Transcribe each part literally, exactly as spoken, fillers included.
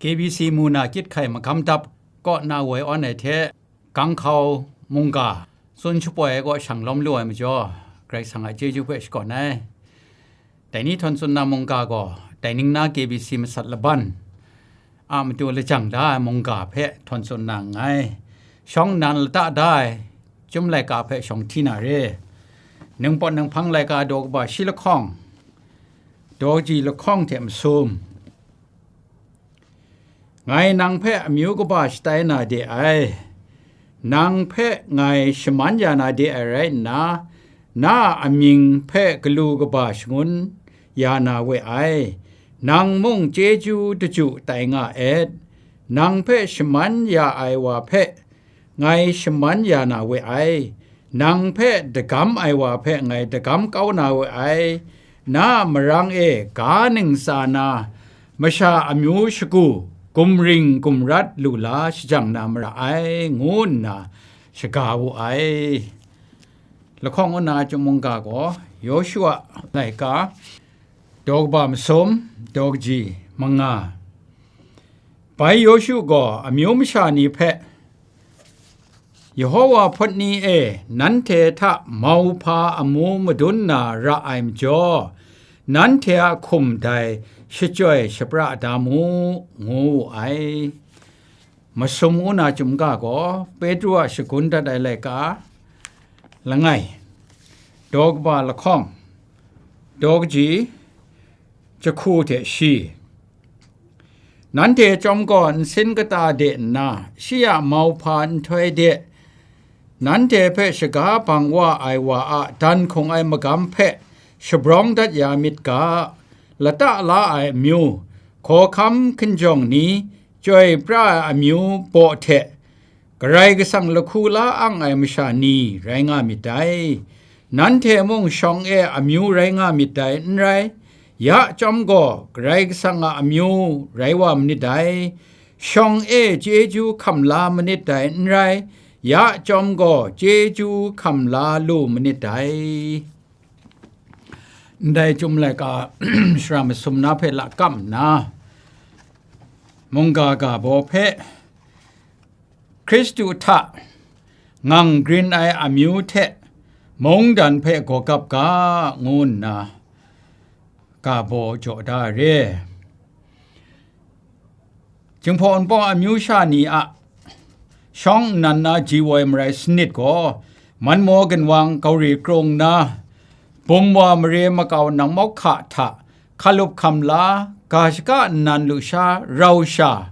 K B C mu na kyit hkai magam dap kaw na woi awn ai hte, Ganghkau mungga tsun shapoi ai kaw shang lawm lu ai majaw, Karai Kasang a chyeju hpe shakawn ai. Dai ni htawn tsun na mungga gaw, dai ning na K B C masat laban a matu lajang da ai mungga hpe htawn tsun na nngai. Shawng nnan lata da ai Chyum laika hpe shawng hti na re. Ningpawt ninghpang laika daw kaba shi lahkawng, daw kaji lahkawng hte masum. Ngai nang hpe amyu kaba shatai na de ai, nang hpe ngai shaman ya na de ai rai nna, na a amying hpe galu kaba shangun ya na we ai, nang mung chyeju daju tai nga et, nang hpe shaman ya ai wa hpe ngai shaman ya na we ai, nang hpe dagam ai wa hpe ngai dagam kau na we ai, na a marang e ga ningsa na masha amyu shagu gumring gumrat lu la shajang na mara ai, ngu nna shaga wu ai. Lahkawng nna Chyum mungga gaw Yawshua laika, daw kaba masum, daw kaji manga. Bai Yawshu gaw amyu masha ni hpe, Yehova hpawt ni e, nanhte hta mauhpa amu madun na ra ai majaw, nanhte a hkum dai shachyoi shapra da mu, ngu wu ai. Masum ngu na Chyum ga gaw Petru a shagun dat ai laika langai, daw kaba lahkawng, daw kaji jahku hte shi. Nanhte chyawm gaw nsin kata de nna, shi a mauhpa nhtoi de, nanhte hpe shaga bang wa ai wa a dan hkung ai magam hpe shabrawng dat ya myit ga, lata la ai amyu, hkawhkam hkinjawng ni, chyoi pra ai amyu baw hte, Karai Kasang lahku la ang ai masha ni rai nga myit dai. Nanhte mung shawng e amyu rai nga myit dai, n rai? Ya chyawm gaw, Karai Kasang a amyu rai wa manit dai. Shawng e chyeju hkam la manit dai, n rai? Ya chyawm gaw, chyeju hkam la lu manit dai. Ndai Chyum laika shara masum na hpe lakam nna, mungga ga baw hpe, Hkristu hta ngang grin ai amyu hte mungdan hpe gaw gap ga, ngu nna ga baw jaw da ai re. Jinghpaw Wunpawng amyu sha ni a shawng nnan na ji woi marai sanit gaw, manmaw ginwang gauri krung na, bum wa mare makau nang mawk hka hta hkalup hkam la, ga shaka nnan lusha rau sha,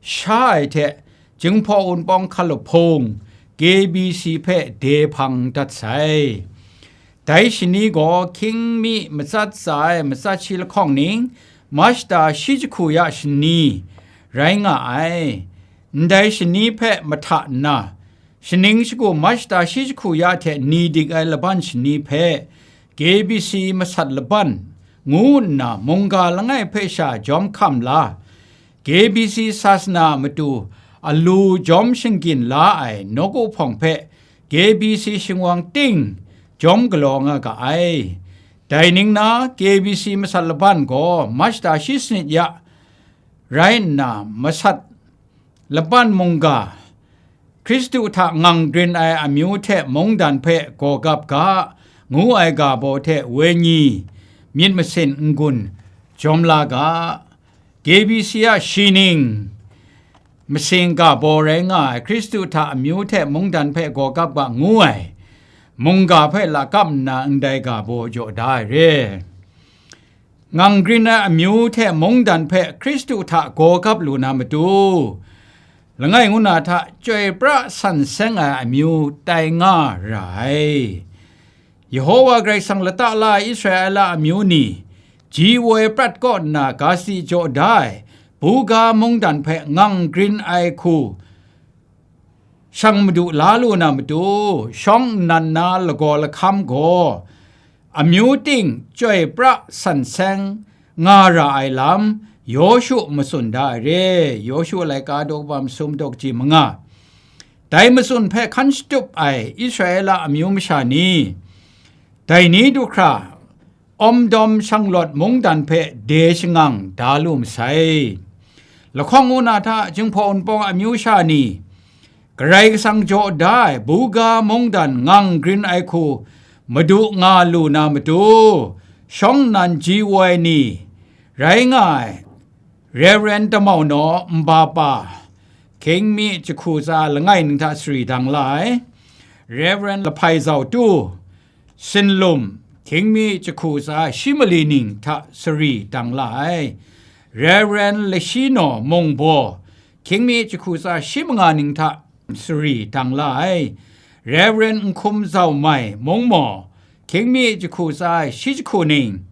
sha ai hte, Jinghpaw Wunpawng hkalup hpung, K B C hpe de hpang dat sai. Dai shani gaw hkying mi matsat tsa ai matsat shi lahkawng ning, mashta shi jahku ya shani rai nga ai. Ndai shani hpe mahta nna, shaning shagu mashta shi jahku ya hte ni dik ai laban shani hpe, K B C masat laban, ngu nna mungga langai hpe sha jawm hkam la, K B C sasana a matu alu jawm shinggyim la ai nawku hpawng hpe K B C shingwang ting jawm galaw nga ga ai. Dai ning na, K B C masat laban gaw mashta shi sanit ya rai nna, masat laban mungga, Hkristu hta ngang grin ai amyu hte mungdan hpe gaw gap ga, ngu ai ga baw hte wenyi myit masin n-gun jawm la ga, K B C a shi ning, masing ga baw rai nga ai, Hkristu hta amyu hte mungdan hpe gaw gap ga ngu ai mungga hpe lakam nna ndai ga baw jaw da ai re. Ngang grin ai amyu hte mungdan hpe Hkristu hta gaw gap lu na matu, langai ngu na hta chyoi pra san seng ai amyu tai nga ra ai. Yehova Karai Kasang lata la ai Israela amyu ni, ji woi prat kaw nna ga sadi jaw da ai, buga mungdan hpe ngang grin ai hku, shang madu la lu na matu, shawng nnan na lagaw lahkam gaw, amyu ting chyoi pra san seng nga ra ai lam, Yawshu matsun da ai re. Yawshu laika daw kaba masum daw kaji manga. Dai matsun hpe hkan shatup ai Israela amyu masha ni, dai ni du hkra, Awmdawm shanglawt mungdan hpe de shangang da lu masai. Lahkawng Una hta Jinghpaw Wunpawng amyu sha ni, Karai Kasang jaw da ai buga mungdan ngang grin ai hku madu nga lu na matu, shawng nnan ji woi ni rai nga ai, Reverend Tamau Naw Nbapa, Hkying mi jahku tsa langai ning hta sari dang la ai, Reverend Lahpai Zau Tu, Sinlum, Hkying mi jahku tsa shi mali ning hta sari dang la ai, Reverend Lashi Naw Mungbaw, Hkying mi jahku tsa shi manga ning hta sari dang la ai, Reverend Nhkum Zau Mai Mungmaw, Hkying mi jahku tsa shi jahku ning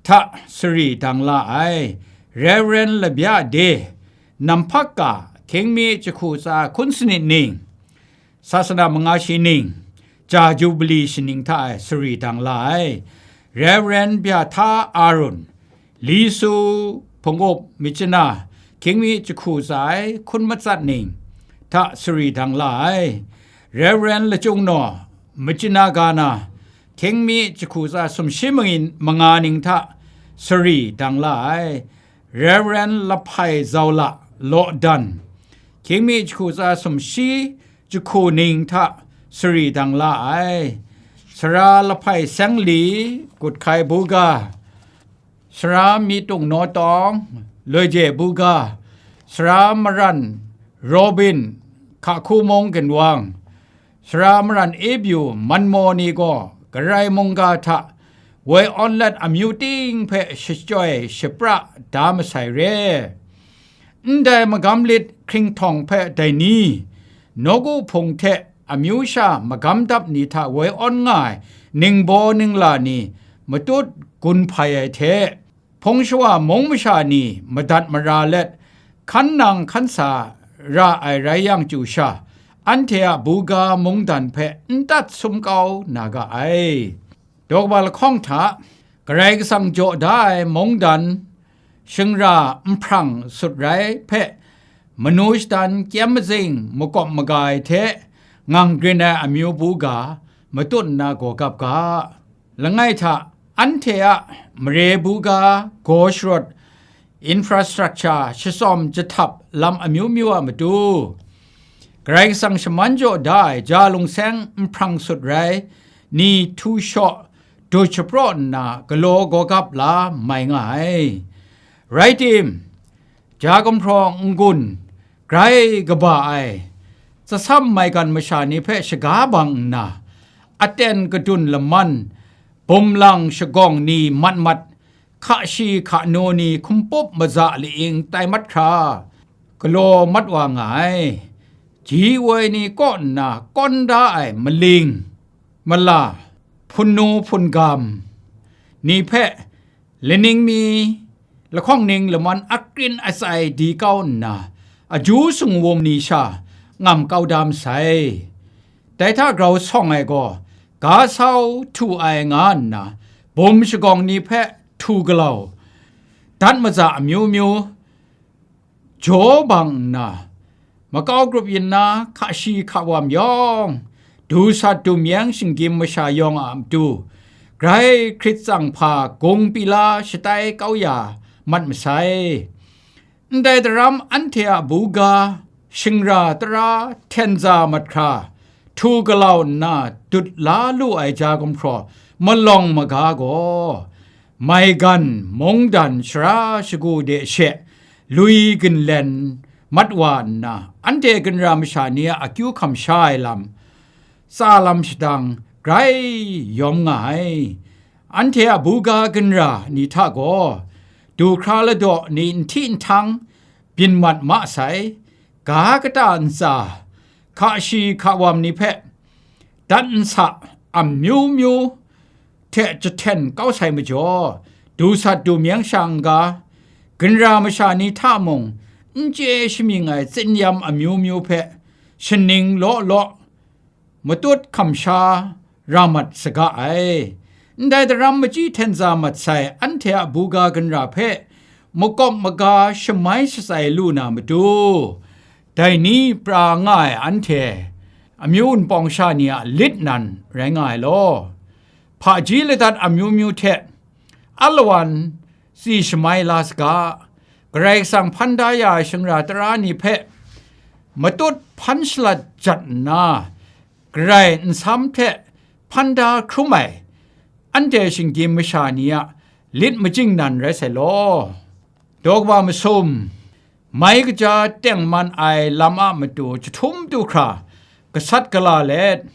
hta sari dang la ai, Reverend Labya De, Namhpak Ka, Hkying mi jahku tsa hkun sanit ning, sasana manga shi ning, ja Jubili shaning hta e sari dang la ai, Reverend Bya Hta Arun, Li Su Hpung-up Myitkyina, Hkying mi jahku tsa ai hkun matsat ning hta sari dang la ai, Reverend Lachyung Naw Myitkyina Ga Na, Hkying mi jahku tsa sumshi mangin manga ning hta sari dang la ai, Reverend Lahpai Zau La Law Dan, Hkying mi jahku tsa sumshi jahku ning hta sari dang la ai, Sara Lahpai Seng Li, Gut Hkai Buga, Sara Mi Tung Naw Tawng, Loi Je Buga, Sara Maran Robin, Hka Hku Mung Ginwang, Sara Maran Ebyu, Manmaw ni gaw Karai mungga hta woi awn let amyu ting hpe shachyoi shapra da masai re. Ndai magam lit hkringhtawng hpe dai ni, nawku hpung hte amyu sha magam dap ni hta woi awn nga ai ningbaw ningla ni matut gun hpai ai hte, hpung shawa mung masha ni madat mara let, hkan nang hkan sa ra ai rai yang chyu sha, anhte a buga mungdan hpe n tat sum kau na ga ai. Daw kaba lahkawng hta, Karai Kasang jaw da ai mungdan shingra nhprang sut rai hpe, manu shadan kyem mazing makawp maga ai hte ngang grin ai amyu buga matut nna gaw gap ga. Langai hta, anhte a mare buga gaw sharawt, infrastructure, shatsawm jahtap lam amyu myu a matu, Karai Kasang shaman jaw da ai ja lungseng nhprang sut rai ni htu shaw dut shapraw nna galaw gawgap la mai nga ai. Rai tim, ja gumhpraw n-gun grai kaba ai, tsasam maigan masha ni hpe shaga bang nna, aten kadun laman, bumlang shagawng ni mat mat, hka shi hka nu ni hkumpup maza li-ing tai mat hkra, galaw mat wa nga ai. Ji woi ni kaw nna kawn da ai maling, mala, hpunnu hpungam ni hpe, laning mi, lahkawng ning laman akrin atsai di kau nna, aju sungwum ni sha ngam kau da masai. Dai hta grau sawng ai gaw, ga sau htu ai nga nna, bum shagawng ni hpe htu galau, dat maza amyu myu, jaw bang nna, makau grup yin na hka shi hka wam yawng, du sat du myeng shinggyim masha yawng a matu, grai hkrit tsang hpa gung pila shatai kau ya mat masai. Ndai daram anhte a buga, shingra tara hten za mat hkra, htu galau nna dut la lu ai ja gumhpraw malawng maga gaw, maigan mungdan shara shagu de she lui ginlen mat wa nna, anhte ginra masha ni a akyu hkam sha ai lam, tsa lam shadang grai yawm nga ai. Anhte a buga ginra ni hta gaw, du hkra ladaw ni nhti nhtang byin mat ma sai, ga kata ntsa, hka shi hka wam ni hpe, dat nsa amyu myu hte jahten kau sai majaw, du sat du myeng sha n-ga, ginra masha ni hta mung n chye shamying ai tsin-yam amyu myu hpe shaning law law, matut hkam sha ra mat saga ai. Ndai daram machyi hten za mat sai anhte a buga ginra hpe makawp maga shamai shatsai lu na matu, dai ni pra nga ai anhte, amyu npawng sha ni a lit nan rai nga ai law, hpaji ladat amyu myu hte alawan tsi shamai la saga, Karai Kasang hpan da ya ai shingra tara ni hpe matut hpan shalat jat nna, Karai nsam hte hpan da hkrum ai, anhte shinggyim masha ni a lit majing nan rai sai law. Daw kaba masum, mai kaja tengman ai lam a matu jahtum du hkra gasat gala let,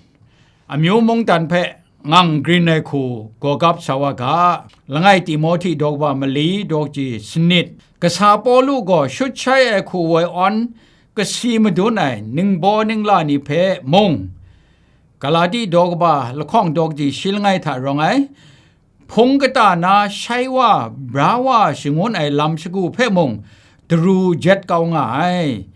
amyu mungdan hpe ngang grin ai hku gawgap sa wa ga. Langai Timohti daw kaba mali daw kaji sanit, kasa Pawlu gaw shut shai ai hku woi awn kasi madun ai ningbaw ningla ni hpe mung, Galati daw kaba lahkawng daw kaji shi langai hta rawng ai, hpung kata na shai wa, bra wa shangun ai lam shagu hpe mung daru jet kau nga ai.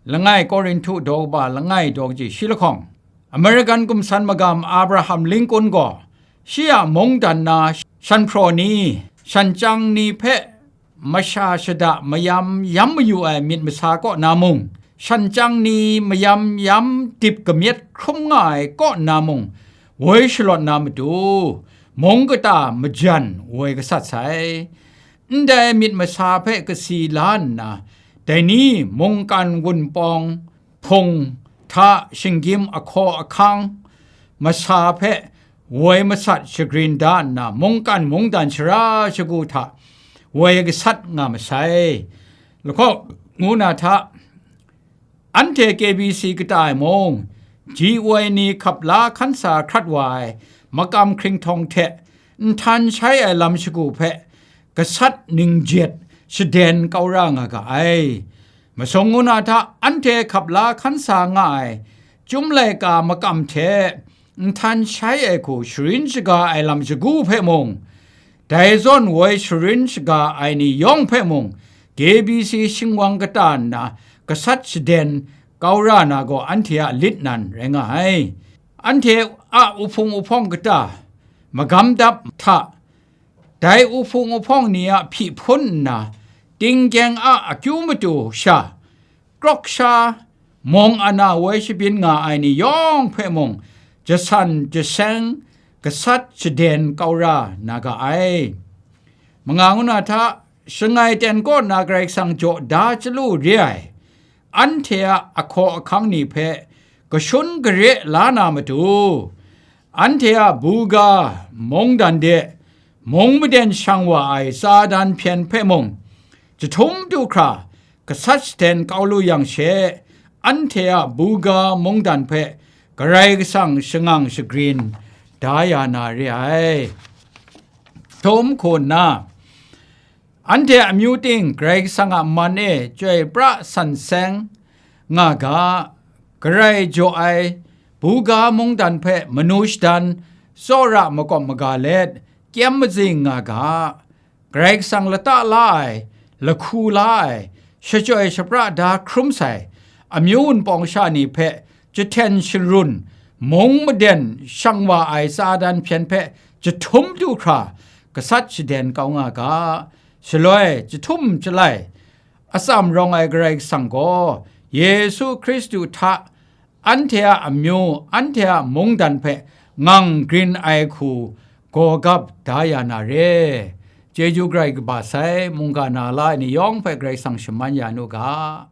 Langai Korinhtu daw kaba langai daw kaji shi lahkawng, American gumsan magam Abraham Lincoln gaw shi a mungdan na shanhpraw ni, shanchang ni hpe masha shada mayam yam mayu ai myit masa kaw na mung, shanchang ni mayam yam dip kamyet hkrum nga ai kaw na mung, woi shalawt na matu, mung kata majan woi gasat sai. Ndai myit masa hpe kasi la nna, dai ni mungkan wunpawng, hpung hta shinggyim ahkaw ahkang masa hpe woi masat shagrin da nna, mungkan mungdan shara shagu hta woi gasat nga masai. Lahkawng ngu na hta, anhte K B C kata e mung, ji woi ni hkap la hkan sa hkrat wa ai makam hkringhtawng hte nhtan shai ai lam shagu hpe gasat ningjet shaden kau ra nga ga ai. Masum ngu na hta, anhte hkap la hkan sa nga ai Chyum laika makam hte nhtan shai ai hku sharin shaga ai lam shagu hpe mung, dai zawn woi sharin shaga ai ni yawng hpe mung, K B C shingwang kata nna gasat shaden kau ra na gaw anhte a lit nan rai nga ai. Anhte a uhpung uhpawng kata, magam dap hta, dai uhpung uhpawng ni a hpyi hpun nna, tinggyeng a akyu matu sha, krawk sha, mawng ana woi shabyin nga ai ni yawng hpe mung, jasan jaseng gasat shaden kau ra na ga ai. Manga ngu na hta, shangai ten kaw na Karai Kasang jaw da chyalu re ai, anhte a ahkaw ahkang ni hpe kashun gare la na matu, anhte a buga mungdan de mung maden shang wa ai Satan hpyen hpe mung, jahtum du hkra gasat shaden kau lu yang she, anhte a buga mungdan hpe Karai Kasang shangang shagrin da ya na re ai. Htum hku nna, anhte amyu ting Karai Kasang a man e chyoi pra san seng nga ga, Karai jaw ai buga mungdan hpe manu shadan tsawra makawp maga let kyem mazing nga ga, Karai Kasang lata la ai, lahku la ai, shachyoi shapra da hkrum sai, amyu wunpawng sha ni hpe jahten sharun, mung maden shang wa ai Satan hpyen hpe jahtum du hkra gasat shaden kau nga ga, shaloi jahtum jalai, atsam rawng ai Karai Kasang gaw Yesu Hkristu hta anhte a amyu, anhte a mungdan hpe ngang grin ai hku gawgap da ya na re. Chyeju grai kaba sai, mungga na la ai ni yawng hpe Karai Kasang shaman ya nu ga.